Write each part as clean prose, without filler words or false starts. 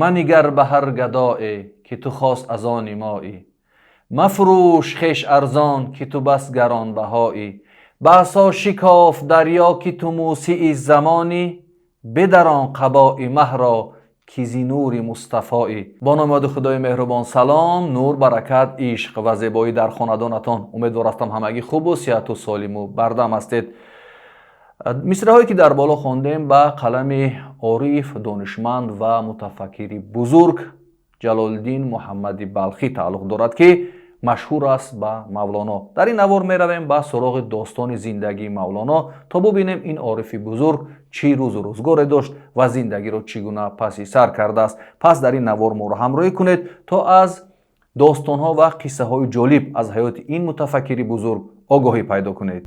Манигар ба ҳар гадое, ки ту хос аз они моӣ. Мафрӯш хеш арзон, ки ту бас гаронбаҳоӣ. Ба асо шикоф дарё, ки ту мӯсии замонӣ. Бидарон қабои маҳро, ки зи нури мустафоӣ. Бо номи ёди Худои меҳрубон салом, нур, баракат, ишқ ва зебоӣ дар хонадонатон. Умедвор ҳастам, ҳамагӣ хубу сиҳату солиму бардам ҳастед. Мисраҳое ки дар боло хондем, ба қалами ориф, донишманд ва мутафаккири бузург Ҷалолиддин Муҳаммади Балхӣ тааллуқ дорад, ки машҳур аст ба Мавлоно. Дар ин навор меравем ба суроғи достони зиндагии Мавлоно, то бубинем, ин орифи бузург чӣ рӯзу рӯзгоре дошт ва зиндагиро чӣ гуна паси сар кардааст. Пас дар ин навор моро ҳамроҳӣ кунед, то аз достонҳо ва қиссаҳои ҷолиб аз ҳаёти ин мутафаккири бузург огоҳӣ пайдо кунед.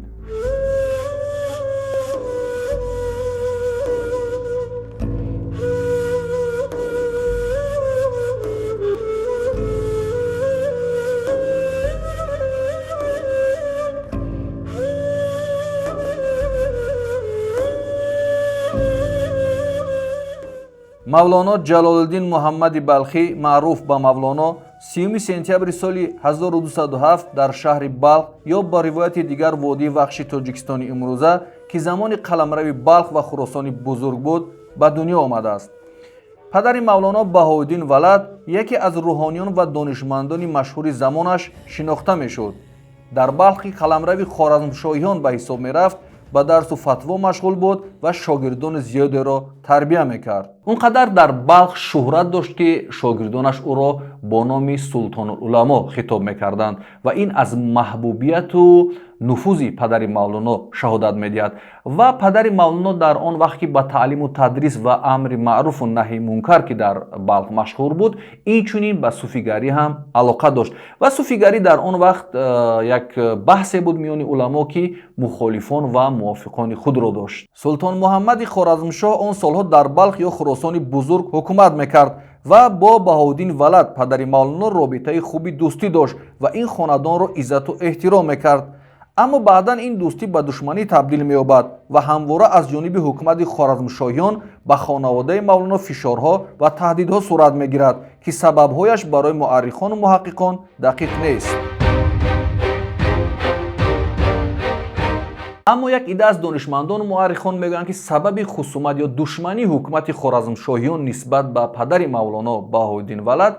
Мавлоно Ҷалолиддин Муҳаммади Балхӣ, маъруф ба Мавлоно, 30 сентябри соли 1207 дар шаҳри Балх ё ба ривояти дигар водии Вахши Тоҷикистони имрӯза, ки замони қаламрави Балх ва Хуросони бузург буд, ба дунё омадааст. Падари Мавлоно Баҳоуддин Валад яке аз рӯҳониён ва донишмандони машҳури замонаш шинохта мешуд. Дар Балх, ки қаламрави хоразмшоҳиён ба ҳисоб мерафт, ба дарсу фатво машғул буд ва шогирдони зиёдеро тарбия мекард. Он қадар дар Балх шӯҳрат дошт, ки шогирдонаш ӯро бо номи Султонулуламо хитоб мекарданд, ва ин аз маҳбубияту нуфузи падари Мавлоно шаҳодат медиҳад. Ва падари Мавлоно дар он вақт, ки ба таълиму тадрис ва амри маъруфу наҳи мункар, ки дар Балх машҳур буд, инчунин ба суфигарӣ ҳам алоқа дошт. Ва суфигарӣ дар он вақт як баҳсе буд миёни уламо, ки мухолифон ва мувофиқони худро дошт. Султон Муҳаммади Хоразмшоҳ он солҳо дар Балх ё Хуросони бузург ҳукумат мекард ва бо Баҳоуддин Валад, падари Мавлоно, робитаи хуби дӯстӣ дошт ва ин хонадонро иззату эҳтиром мекард. Аммо баъдан ин дӯстӣ ба душманӣ табдил меёбад ва ҳамвора аз ҷониби ҳукумати хоразмшоҳиён ба хонаводаи Мавлоно фишорҳо ва таҳдидҳо сурат мегирад, ки сабабҳояш барои муаррихону муҳаққиқон дақиқ нест. Аммо як ида аз донишмандону муаррихон мегӯянд, ки сабаби хусумат ё душмании ҳукумати хоразмшоҳиён нисбат ба падари Мавлоно Баҳоуддин Валад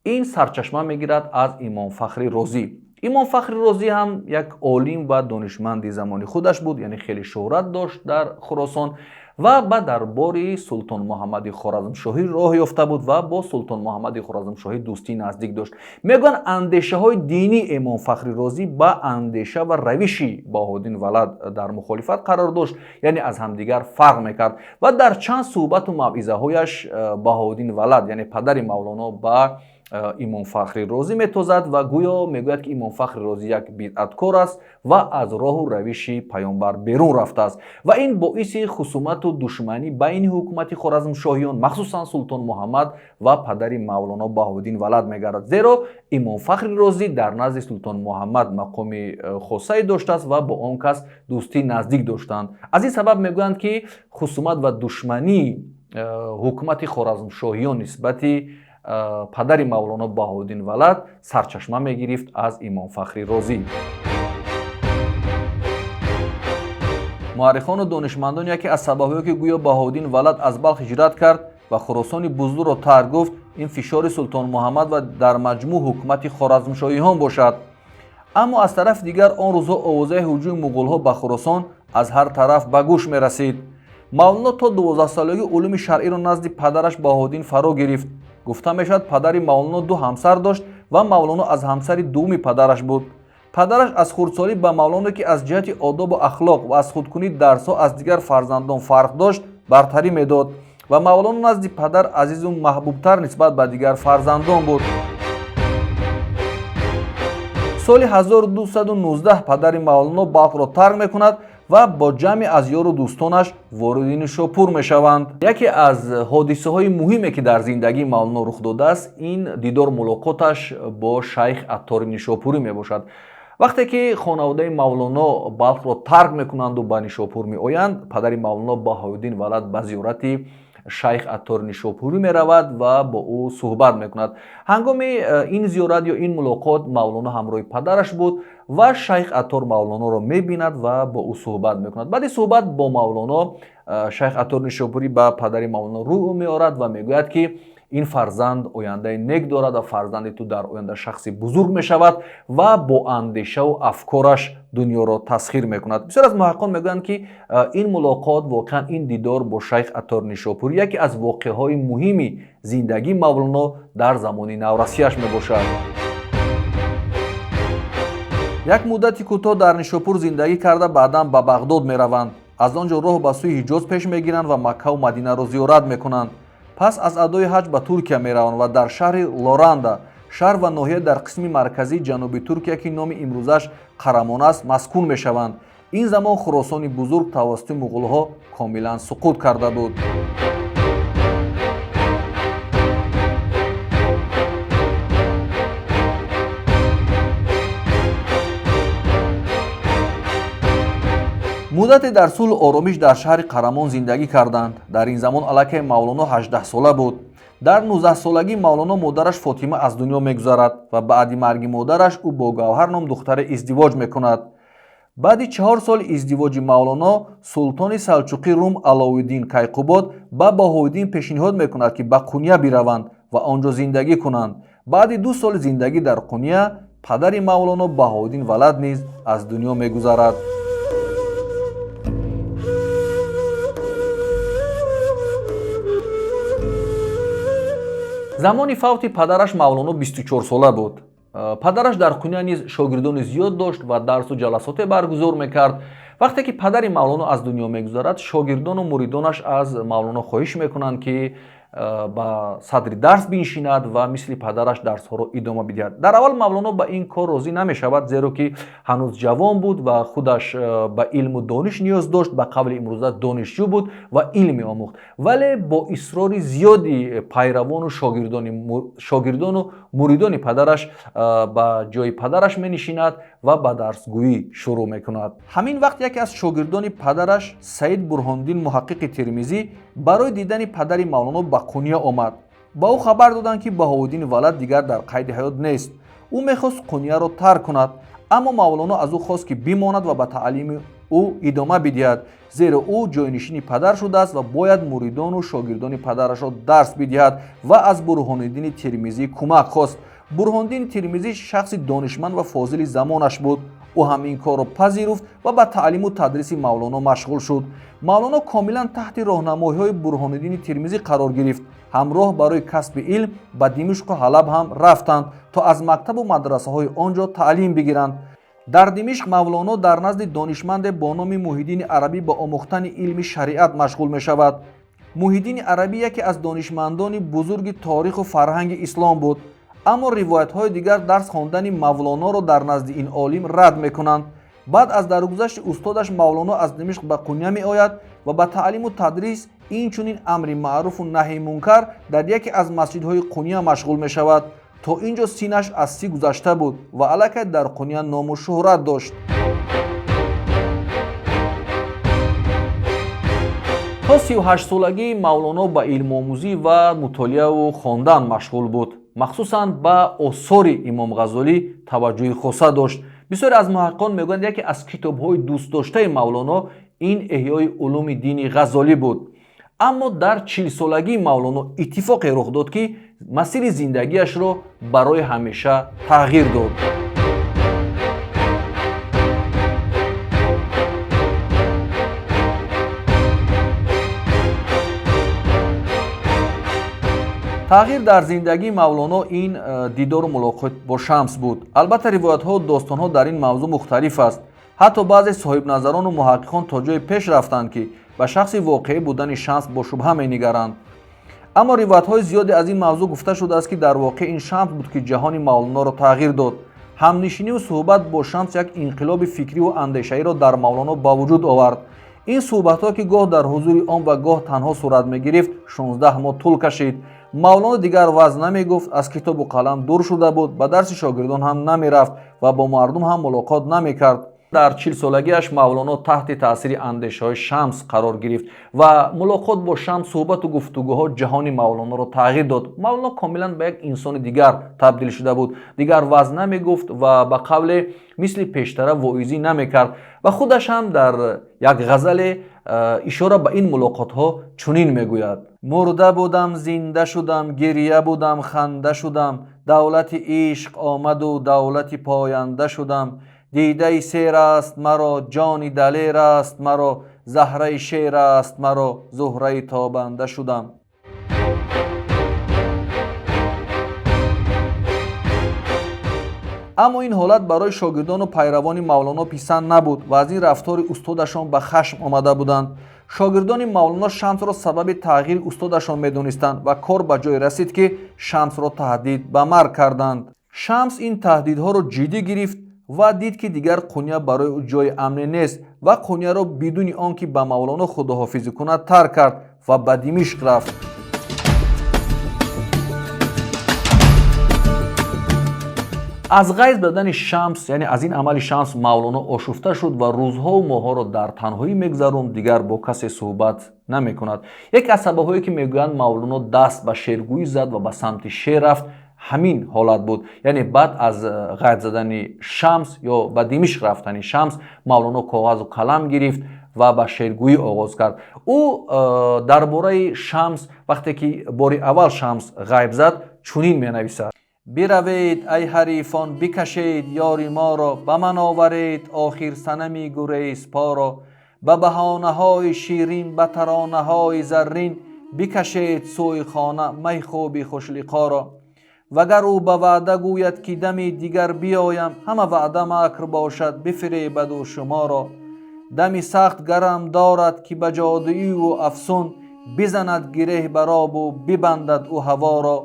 ин сарчашма мегирад аз Имом Фахри Розӣ. Имом Фахри Розӣ ҳам як олим ва донишманди замони худаш буд, яъне хеле шӯҳрат дошт дар Хуросон ва ба дарбори Султон Муҳаммади Хоразмшоҳӣ роҳ ёфта буд ва бо Султон Муҳаммади Хоразмшоҳӣ дӯстии наздик дошт. Мегӯянд, андешаҳои динии Имом Фахри Розӣ ба андеша ва равиши Баҳоуддин Валад дар мухолифат қарор дошт, яъне аз ҳамдигар фарқ мекард. Ва дар чанд суҳбату мавъизаҳояш Баҳоуддин Валад, яъне падари Мавлоно, ба Имом Фахри Розӣ метозад ва гӯё мегӯяд, ки Имом Фахри Розӣ як бидъаткор аст ва аз роҳу равиши паёмбар берун рафтааст. Ва ин боиси хусумату душманӣ байни ҳукумати хоразмшоҳиён, махсусан Султон Муҳаммад, ва падари Мавлоно Баҳоуддин Валад мегардад, зеро Имом Фахри Розӣ дар назди Султон Муҳаммад мақоми хосае доштааст ва бо он кас дӯстии наздик доштанд. Аз ин сабаб мегӯянд, ки хусумат ва душмании ҳукумати хоразмшоҳиён нисбати падари Мавлоно Баҳоуддин Валад сарчашма мегирифт аз Имом Фахри Розӣ. Муаррихону донишмандон яке аз сабабҳое, ки гӯё Баҳоуддин Валад аз Балх ҳиҷрат кард ва Хуросони бузургро тарк гуфт, ин фишори Султон Муҳаммад ва дар маҷмӯъ ҳукумати хоразмшоҳиҳон бошад. Аммо аз тарафи дигар, он рӯзҳо овозаи ҳуҷуми муғулҳо ба Хуросон аз ҳар тараф ба гӯш мерасид. Мавлоно то 12-солагӣ улуми шаръиро назди падараш Баҳоуддин фаро гирифт. Гуфта мешавад, падари Мавлоно ду ҳамсар дошт ва Мавлоно аз ҳамсари дуввуми падараш буд. Падараш аз хурдсолӣ ба Мавлоно, ки аз ҷиҳати одобу ахлоқ ва аз худкунии дарсҳо аз дигар фарзандон фарқ дошт, бартарӣ медод ва Мавлоно назди падар азизу маҳбубтар нисбат ба дигар фарзандон буд. Соли 1219 падари Мавлоно Балхро тарк мекунад ва бо ҷамъе аз ёру дӯстонаш вориди Нишопур мешаванд. Яке аз ҳодисаҳои муҳиме, ки дар зиндагии Мавлоно рух додааст, ин дидор мулоқоташ бо шайх Аттори Нишопурӣ мебошад. Вақте ки хонаводаи Мавлоно Балхро тарк мекунанду ба Нишопур меоянд, падари Мавлоно Баҳоуддин Валад ба зиёрати Шайх Аттори Нишопурӣ меравад ва бо ӯ суҳбат мекунад. Ҳангоми ин зиёрат ё ин мулоқот Мавлоно ҳамроҳи падараш буд ва Шайх Аттор Мавлоноро мебинад ва бо ӯ суҳбат мекунад. Баъди суҳбат бо Мавлоно Шайх Аттори Нишопурӣ ба падари Мавлоно рӯ меорад ва мегӯяд, ки ин фарзанд ояндаи нек дорад ва фарзанди ту дар оянда шахси бузург мешавад ва бо андешаву афкораш дунёро тасхир мекунад. Бисёр аз муҳаққиқон мегӯянд, ки ин мулоқот, воқеан ин дидор бо Шайх Аттори Нишопурӣ яке аз воқеаҳои муҳими зиндагии Мавлоно дар замони наврасияш мебошад. Як муддати кӯтоҳ дар Нишопур зиндагӣ карда, баъдан ба Бағдод мераванд. Аз он ҷо роҳ ба сӯи Ҳиҷоз пеш мегиранд ва Маккаву Мадинаро зиёрат мекунанд. Пас аз адои ҳаҷ ба Туркия мераванд ва дар шаҳри Лоранда, шаҳр ва ноҳия дар қисми марказии ҷануби Туркия, ки номи имрӯзаш Қарамон аст, маскун мешаванд. Ин замон Хуросони бузург тавассути муғулҳо комилан суқут карда буд. Муддате дар сулҳу оромиш дар шаҳри Қарамон зиндагӣ карданд. Дар ин замон аллакай Мавлоно 18сола буд. Дар 19солагӣ Мавлоно модараш Фотима аз дунё мегузарад ва баъди марги модараш ӯ бо Гавҳар ном духтаре издивоҷ мекунад. Баъди 4 соли издивоҷи Мавлоно султони Салчуқи Рум Аловиддин Кайқубод ба Баҳовиддин пешниҳод мекунад, ки ба Қуния бираванд ва он ҷо зиндагӣ кунанд. Баъди 2 соли зиндагӣ дар Қуния падари Мавлоно Баҳовиддин Валад низ аз дунё мегузарад. Замони фавти падараш Мавлоно 24сола буд. Падараш дар Қуния низ шогирдони зиёд дошт ва дарсу ҷаласоте баргузор мекард. Вақте ки падари Мавлоно аз дунё мегузарад, шогирдону муридонаш аз Мавлоно хоҳиш мекунанд, ки ба садри дарс биншинад ва мисли падараш дарсҳоро идома бидиҳад. Дар аввал Мавлоно ба ин кор розӣ намешавад, зеро ки ҳанӯз ҷавон буд ва худаш ба илму дониш ниёз дошт, ба қавли имрӯза донишҷӯ буд ва илм меомӯхт. Вале бо исрори зиёди пайравону шогирдону муридони падараш ба ҷои падараш менишинад ва ба дарсгӯӣ шурӯъ мекунад. Ҳамин вақт яке аз шогирдони падараш Саид Бурҳондин муҳаққиқи Термизӣ барои дидани падари Мавлоно ба Қуния омад. Ба ӯ хабар доданд, ки Баҳовиддин Валад дигар дар қайди ҳаёт нест. Ӯ мехост Қунияро тарк кунад, аммо Мавлоно аз ӯ хост, ки бимонад ва ба таълими ӯ идома бидиҳад, зеро ӯ ҷойнишини падар шудааст ва бояд муридону шогирдони падарашро дарс бидиҳад ва аз Бурҳониддини Термизӣ кӯмак хост. Бурҳондини Термизӣ шахси донишманд ва фозили замонаш буд. Ӯ ҳам ин корро пазируфт ва ба таълиму тадриси Мавлоно машғул шуд. Мавлоно комилан таҳти роҳнамоиҳои Бурҳониддини Термизӣ қарор гирифт. Ҳамроҳ барои касби илм ба Димишқу Ҳалаб ҳам рафтанд, то аз мактабу мадрасаҳои он ҷо таълим бигиранд. Дар Димишқ Мавлоно дар назди донишманде бо номи Муҳиддини Арабӣ ба омӯхтани илми шариат машғул мешавад. Муҳиддини Арабӣ яке аз донишмандони бузурги ториху фарҳанги ислом буд, аммо ривоятҳои дигар дарс хондани Мавлоноро дар назди ин олим рад мекунанд. Баъд аз даргузашти устодаш Мавлоно аз Димишқ ба Қуния меояд ва ба таълиму тадрис, инчунин амри маъруфу наҳйи мункар дар яке аз масҷидҳои Қуния машғул мешавад. То ин ҷо синаш аз 30 гузашта буд ва аллакай дар Қуния ному шӯҳрат дошт. То 38солагӣ Мавлоно ба илмомӯзӣ ва мутолиаву хондан машғул буд. Махсусан ба осори Имом Ғазолӣ таваҷҷӯҳи хоса дошт. Бисёре аз муҳаққиқон мегӯянд, яке аз китобҳои дӯстдоштаи Мавлоно ин Эҳёи улуми дини Ғазолӣ буд. Аммо дар 40солагии Мавлоно иттифоқе рух дод, ки масири зиндагиашро барои ҳамеша тағйир дод. Тағйир дар зиндагии Мавлоно ин дидору мулоқот бо Шамс буд. Албатта, ривоятҳо достонҳо дар ин мавзӯъ мухталиф аст. Ҳатто баъзе соҳибназарону муҳаққиқон то ҷое пеш рафтанд, ки ба шахси воқеӣ будани Шамс бо шубҳа менигаранд. Аммо ривоятҳои зиёде аз ин мавзӯъ гуфта шудааст, ки дар воқеъ ин Шамс буд, ки ҷаҳони Мавлоноро тағйир дод. Ҳамнишиниву суҳбат бо Шамс як инқилоби фикриву андешаиро дар Мавлоно ба вуҷуд овард. Ин суҳбатҳо, ки гоҳ дар ҳузури ом ва гоҳ танҳо сурат мегирифт, 16 моҳ тӯл кашид. Мавлоно дигар вазн намегуфт, аз китобу қалам дур шуда буд, ба дарси шогирдон ҳам намерафт ва бо мардум ҳам мулоқот намекард. Дар 40-солагиаш Мавлоно таҳти таъсири андешаҳои Шамс қарор гирифт ва мулоқот бо Шамс, суҳбату гуфтугӯҳо ҷаҳони Мавлоноро тағйир дод. Мавлоно комилан ба як инсони дигар табдил шуда буд. Дигар вазн намегуфт ва ба қавле мисли пештара воизӣ намекард ва худаш ҳам дар як ғазале ишора ба ин мулоқотҳо чунин мегӯяд: мурда будам, зинда шудам, гирья будам, ханда шудам, давлати ишқ омаду давлати поянда шудам, дидаи сер аст маро, ҷони далер аст маро, заҳраи шер аст маро, зуҳраи тобанда шудам. Аммо ин ҳолат барои шогирдону пайравони Мавлоно писанд набуд ва аз ин рафтори устодашон ба хашм омада буданд. Шогирдони Мавлоно Шамсро сабаби тағйири устодашон медонистанд ва кор ба ҷое расид, ки Шамсро таҳдид ба марг карданд. Шамс ин таҳдидҳоро ҷиддӣ гирифт ва дид, ки дигар Қуния барои ӯ ҷои амне нест ва Қунияро бидуни он ки ба Мавлоно худоҳофизӣ кунад тарк кард ва ба Димишқ рафт. Аз ғайб задани Шамс, яъне аз ин амали Шамс, Мавлоно ошуфта шуд ва рӯзҳову моҳҳоро дар танҳоӣ мегзаронд, дигар бо касе суҳбат намекунад. Яке аз сабабҳое, ки мегӯянд Мавлоно даст ба шеъргӯӣ зад ва ба самти шеър рафт, ҳамин ҳолат буд. Яъне баъд аз ғайб задани Шамс ё ба Димишқ рафтани Шамс, Мавлоно коғазу қалам гирифт ва ба шеъргӯӣ оғоз кард. Ӯ дар бораи Шамс, вақте ки бори аввал Шамс ғайб зад, чунин менависад: биравед, ай ҳарифон, бикашед ёри моро, ба ман оваред охир санами гурезпоро, ба баҳонаҳои ширин, ба таронаҳои заррин, бикашед сӯи хона май хуби хушлиқоро. Вагар ӯ ба ваъда гӯяд, ки дами дигар биёям, ҳама ваъда макр бошад, бифиребад ӯ шуморо. Дами сахт гарам дорад, ки ба ҷодуиву афсун бизанад гиреҳ бар обу бибандад ӯ ҳаворо.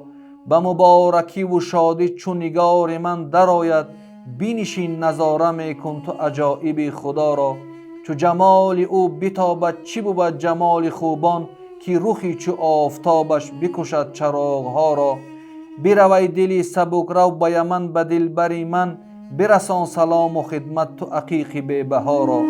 Ба муборакиву шодӣ чун нигори ман дарояд, бинишин назора мекун ту аҷоиби Худоро. Чу ҷамоли ӯ битобад, чӣ бувад ҷамоли хубон, ки рухи чу офтобаш бикушад чароғҳоро. Биравай дили сабукрав ба Яман ба дилбари ман, бирасон салому хидмат ту ақиқи бебаҳоро.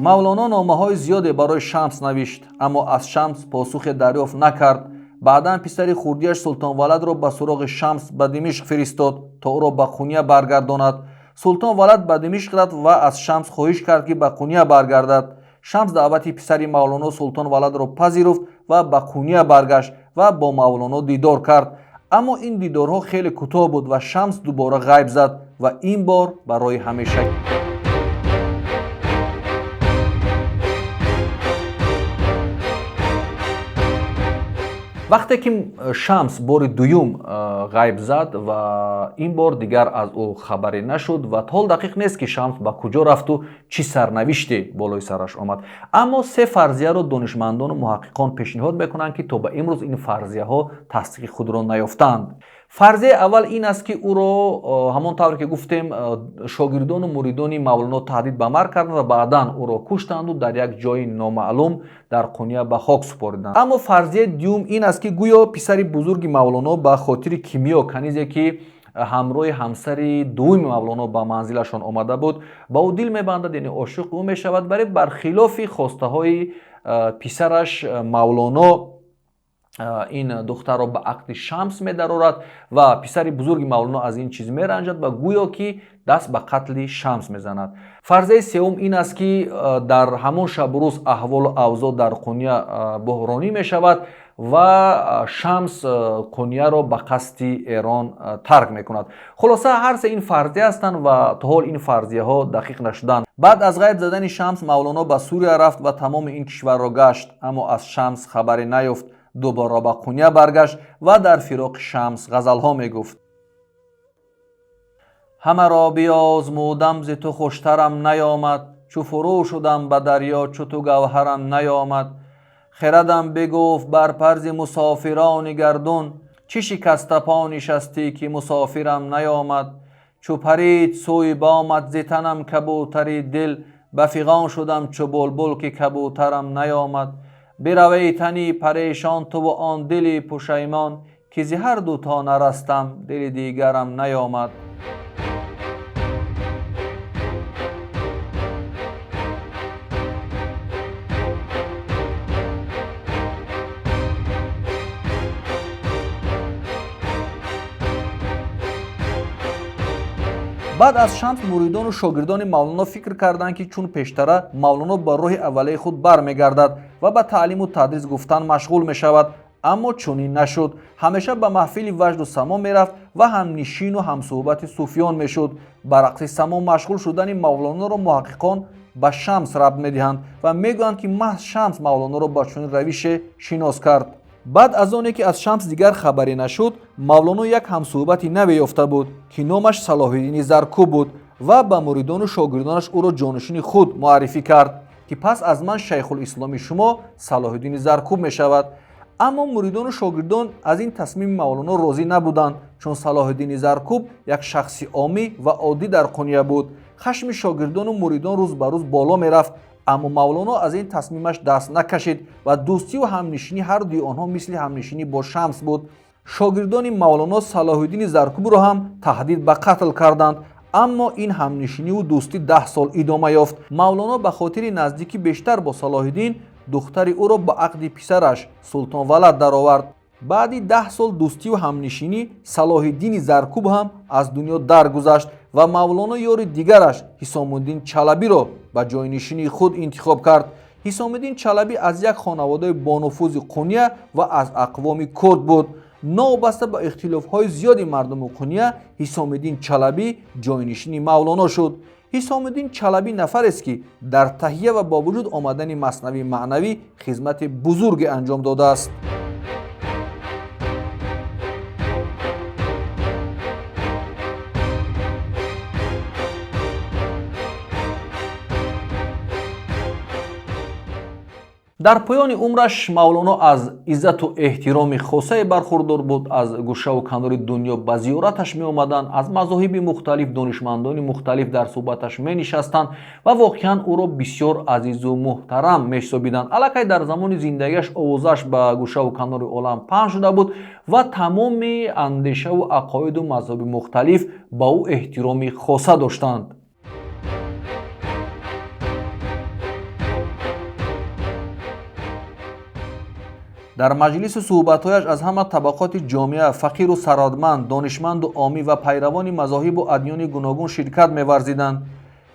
Мавлоно номаҳои зиёде барои Шамс навишт, аммо аз Шамс посухе дарёфт накард. Баъдан писари хурдиаш Султонваладро ба суроғи Шамс ба Димишқ фиристод, то ӯро ба Қуния баргардонад. Султонвалад ба Димишқ рафт ва аз Шамс хоҳиш кард, ки ба Қуния баргардад. Шамс даъвати писари Мавлоно Султонваладро пазируфт ва ба Қуния баргашт ва бо Мавлоно дидор кард. Аммо ин дидорҳо хеле кӯтоҳ буд ва Шамс дубора ғайб зад ва ин бор барои ҳамеша. Вақте ки Шамс бори дуюм ғайб зад ва ин бор дигар аз ӯ хабаре нашуд ва то ҳол дақиқ нест, ки Шамс ба куҷо рафту чӣ сарнавиште болои сараш омад. Аммо се фарзияро донишмандону муҳаққиқон пешниҳод мекунанд, ки то ба имрӯз ин фарзияҳо тасдиқи худро наёфтаанд. Фарзияи аввал ин аст, ки ӯро ҳамон тавре ки гуфтем, шогирдону муридони Мавлоно таҳдид ба марг карданд ва баъдан ӯро куштанду дар як ҷои номаълум дар Қуния ба хок супориданд. Аммо фарзияи дуюм ин аст, ки гӯё писари бузурги Мавлоно ба хотири Кимиё, канизе ки ҳамроҳи ҳамсари дуввуми Мавлоно ба манзилашон омада буд, ба ӯ дил мебандад, яъне ошиқи ӯ мешавад, вале бархилофи хостаҳои писараш Мавлоно ин духтарро ба ақди Шамс медарорад ва писари бузурги Мавлоно аз ин чиз меранҷад ва гӯё ки даст ба қатли Шамс мезанад. Фарзияи сеюм ин аст, ки дар ҳамон шабу рӯз аҳволу авзоъ дар Қуния буҳронӣ мешавад ва Шамс Қунияро ба қасди Эрон тарк мекунад. Хулоса, ҳар се ин фарзия ҳастанд ва то ҳол ин фарзияҳо дақиқ нашуданд. Баъд аз ғайб задани Шамс, Мавлоно ба Сурия рафт ва тамоми ин кишварро гашт, аммо аз Шамс хабаре наёфт. Дубора ба Қуния баргашт ва дар фироқи Шамс ғазалҳо мегуфт: ҳамаро биёзмудам, зи ту хуштарам наёмад, чу фурӯ шудам ба дарё, чу ту гавҳарам наёмад. Хирадам бигуфт бар парзи мусофирони гардун, чӣ шикастапо нишастӣ, ки мусофирам наёмад. Чу парид сӯи бомат зи танам кабӯтари дил, ба фиғон шудам чу булбул, ки кабӯтарам наёмад. Биравей тани парешон туву он дили пушаймон, Ки зи ҳар ду то нарастам, дили дигарам наёмад. Баъд аз Шамс муридону шогирдони Мавлоно фикр карданд, ки чун пештара Мавлоно ба роҳи аввалаи худ бармегардад ва ба таълиму тадрис гуфтан машғул мешавад. Аммо чунин нашуд. Ҳамеша ба маҳфили ваҷду само мерафт ва ҳамнишину ҳамсӯҳбати суфиён мешуд. Ба рақси само машғул шудани Мавлоноро муҳаққиқон ба Шамс рабт медиҳанд ва мегӯянд, ки маҳз Шамс Мавлоноро ба чунин равише шинос кард. Баъд аз оне ки аз Шамс дигар хабаре нашуд, Мавлоно як ҳамсӯҳбати наве ёфта буд, ки номаш Салоҳиддини Заркуб буд ва ба муридону шогирдонаш ӯро ҷонишини худ муаррифӣ кард, ки пас аз ман шайхулисломи шумо Салоҳиддини Заркуб мешавад. Аммо муридону шогирдон аз ин тасмими Мавлоно розӣ набуданд, чун Салоҳиддини Заркуб як шахси омӣ ва оддӣ дар Қуния буд. Хашми шогирдону муридон рӯз ба рӯз боло мерафт, аммо Мавлоно аз ин тасмимаш даст накашид ва дӯстиву ҳамнишинӣ ҳар дуи онҳо мисли ҳамнишинӣ бо Шамс буд. Шогирдони Мавлоно Салоҳиддини Заркубро ҳам таҳдид ба қатл карданд, аммо ин ҳамнишиниву дӯстӣ 10 сол идома ёфт. Мавлоно ба хотири наздикӣ бештар бо Салоҳиддин духтари ӯро ба ақди писараш Султонвалад даровард. Баъди 10 сол дӯстиву ҳамнишинӣ Салоҳиддини Заркуб ҳам аз дунё даргузашт ва Мавлоно ёри дигараш Ҳисомуддин Чалабиро ба ҷойнишинии худ интихоб кард. Ҳисомуддин Чалабӣ аз як хонаводаи бонуфузи Қуния ва аз ақвоми курд буд. Новобаста ба ихтилофҳои зиёди мардуми Қуния, Ҳисомиддин Чалабӣ ҷойнишини Мавлоно шуд. Ҳисомиддин Чалабӣ нафарест, ки дар таҳия ва ба вуҷуд омадани Маснавии маънавӣ хизмати бузурге анҷом додааст. Дар поёни умраш Мавлоно аз иззату эҳтироми хосае бархурдор буд. Аз гӯшаву канори дунё ба зиёраташ меомаданд, аз мазоҳиби мухталиф донишмандони мухталиф дар суҳбаташ менишастанд ва воқеан ӯро бисёр азизу муҳтарам меҳисобиданд. Аллакай дар замони зиндагиаш овозаш ба гӯшаву канори олам паҳн шуда буд ва тамоми андешаву ақоиду мазҳаби мухталиф ба ӯ эҳтироми хоса доштанд. Дар маҷлису суҳбатҳояш аз ҳама табақоти ҷомеа, фақиру сарватманд, донишманду омӣ ва пайравони мазоҳибу адёни гуногун ширкат меварзиданд.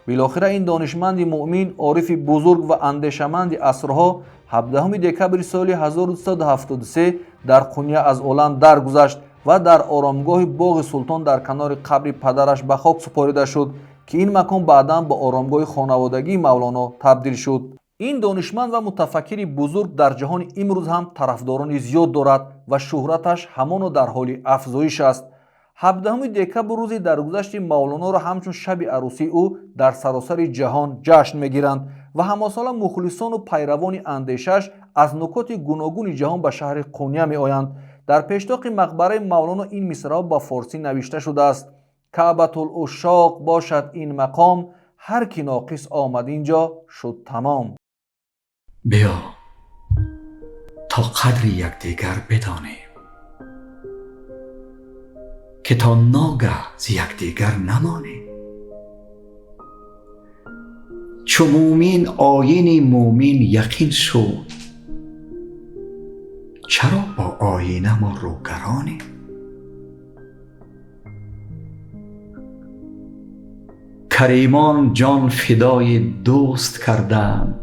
Билохира ин донишманди муъмин, орифи бузург ва андешаманди асрҳо 17 декабри соли 1273 дар Қуния аз олам даргузашт ва дар оромгоҳи Боғи Султон дар канори қабри падараш ба хок супорида шуд, ки ин макон баъдан ба оромгоҳи хонаводагии Мавлоно табдил шуд. Ин донишманд ва мутафаккири бузург дар ҷаҳони имрӯз ҳам тарафдорони зиёд дорад ва шӯҳраташ ҳамоно дар ҳоли афзоиш аст. 17 декабр рӯзи даргузашти Мавлоноро ҳамчун шаби арӯсии ӯ дар саросари ҷаҳон ҷашн мегиранд ва ҳамасола мухлисону пайравони андешааш аз нукоти гуногуни ҷаҳон ба шаҳри Қуния меоянд. Дар пештоқи мақбараи Мавлоно ин мисраҳо ба форсӣ навишта шудааст: Каъбатул ушшоқ бошад ин мақом, ҳар ки ноқис омад инҷо шуд тамом. Биё то қадри якдигар бидонем, ки то ногаҳ зи якдигар намонем. Чу мӯмин оини мӯмин яқин шуд, чаро бо оина мо рӯгаронем? Каримон ҷон фидои дӯст карданд,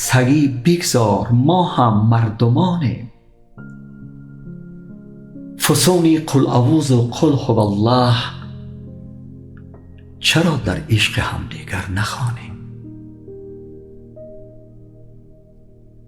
сагӣ бигзор мо ҳам мардумонем. Фусуни қул аъузу қул ҳуваллоҳ, чаро дар ишқи ҳамдигар нахонем?